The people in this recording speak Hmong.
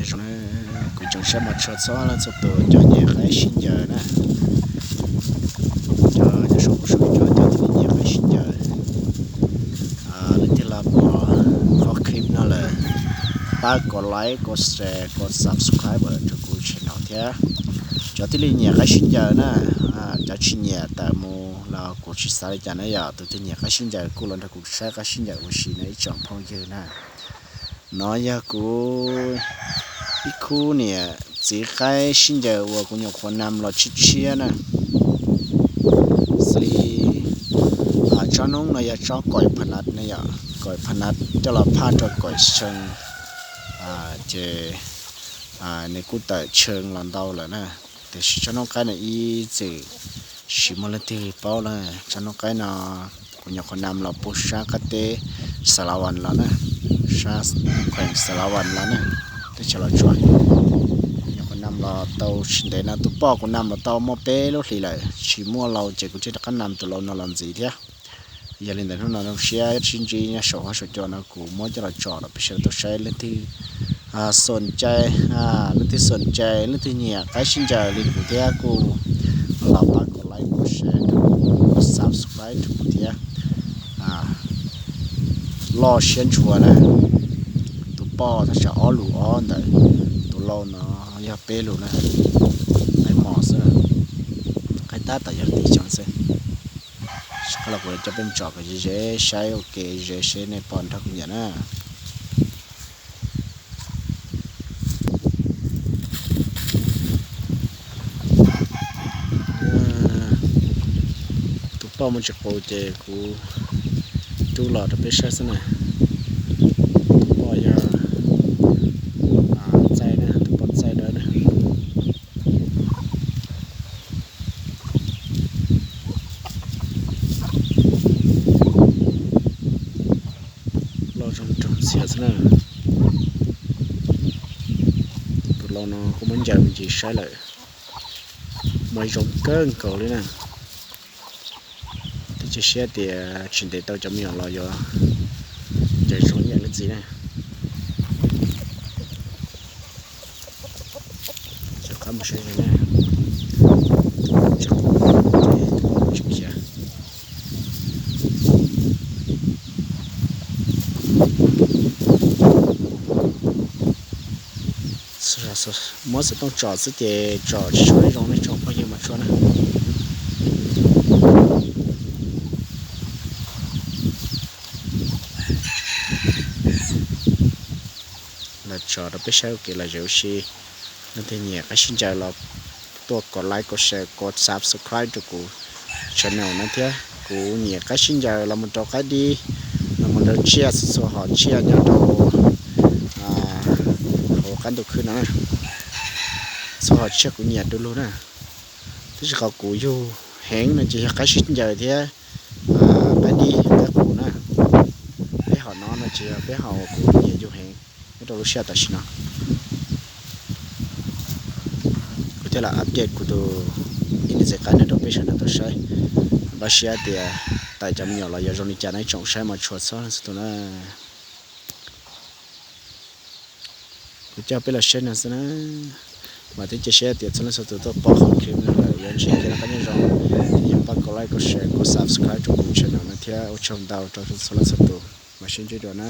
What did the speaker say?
Kuv tseem saib mos tshua txhua leej txhua tus cov nyiam qaib sib ncaws na, cov nyob saum kuv saum cov cov thiaj li nyiam qaib sib ncaws. Leej twg los pom qhov clip no lawm, pab kom like, kom share, kom subscribe rau kuv channel thiab. Cov thiaj li nyiam qaib sib ncaws na, cov tsis nyiam tawm mus los kuv tsis xav li cas na yom. Tus twg nyiam qaib sib ncaws kuj los nrog kuv saib qaib sib ncaws ua si na ib tsoom phooj ywg na. No yog kuv ib khub niam txiv qaib sib ncaws uas kuv nyuam qhuav nam los tshiab tshiab na. Xws li tsob noob no yog tsob koim pha nab ne yom, koim pha nab coj los phaj rau koim tshee, ces nws kuj tawm tshee los ntau lawm na. Tiam sis tsob noob qaib no ib txwm tsis muaj leej twg paub na. Tsob noob qaib no kuv nyuam qhuav nam los puag sab qab teb Xalavan los na, sab kheem Xalavan los na, teb chaws Los Tsuas. Nyuam qhuav nam los tau tsis ntev no, tus poj kuv nam los tau muaj peb lub hlis lawm, tsis muaj laus ces kuv thiaj rov qab nam tus laus no los ntxiv thiab. Yog li ntawd hnub no zoo siab sib ntsib nyob saum huab saum cua no kuv muab coj los tso rau peb sawv daws tau saib. Leej twg xom cai, leej twg xom cai, leej twg nyiam qaib sib ncaws li kuv thiab kuj los pab kom like, kom share, kom subscribe rau kuv thiab. Loj siab ntshua na, tus poj thaj tsam ob lus ob ntawm, tus laus no yog peb lus na. Qaib mos xwb, qaib tab tom yog tim xyoo xwb. Qhov los kuv coj peb mus tsom kom ze ze saib ua ke ze seb nej puas nrog kuv nyiam na. Tus poj muaj tsis qus ces kuv rub los rau peb saib xwb na. Tus poj yog txaij na, tus poj txaij dawb na. Loj zoo nraug ntxiag xwb na. Tus laus no kuj muab ncaws me ntsis saib lawm, mas zoo kawg nkaus li na. Twb cia siab tias tsis ntev tau cov me nyuam los yuav ncaws zoo ib yam li txiv na. Cov qab mus saib zoo na, tus poj tsis khiav. Muab xov tooj tsom xwb ces tsom tsis tshua zoo nej tsoom phooj ywg mos tshua na. Los tso rau peb saib ua ke los zem ua si. Leej twg nyiam qaib sib ncaws los tuaj kom like, kom share, kom subscribe rau kuv channel no thiab. Kuv nyiam qaib sib ncaws los mus rau qaib dib, los mus rau tsiaj, txhua hom tsiaj nyob rau hauv qab ntuj khwb no na. Txhua hom tsiaj kuv nyiam du lug na. Tab sis qhov kuv yug heev no ces yog qaib sib ncaws thiab qaib dib, qaib qus na. Peb hom no no ces yog peb hom uas kuv nyiam yug heev nyob rau lub sij hawm tam sim no. Kuv thiaj los update kuv tus ib niam txiv qaib no rau peb sawv daws tau saib. Npaj siab tias tawm cov me nyuam los yuav zoo li cas na ib tsoom saib mos tshua txhua leej txhua tus na. Kuv coj peb los saib no xwb na. Mas twb cia siab tias txhua leej txhua tus tuaj pom qhov clip no lawm yuav ntsib kev noj qab nyob zoo, thiab yuav pab kom like, kom share, kom subscribe rau kuv channel no thiab. Ua tsaug ntau rau txhua leej txhua tus, mam sib ntsib dua na.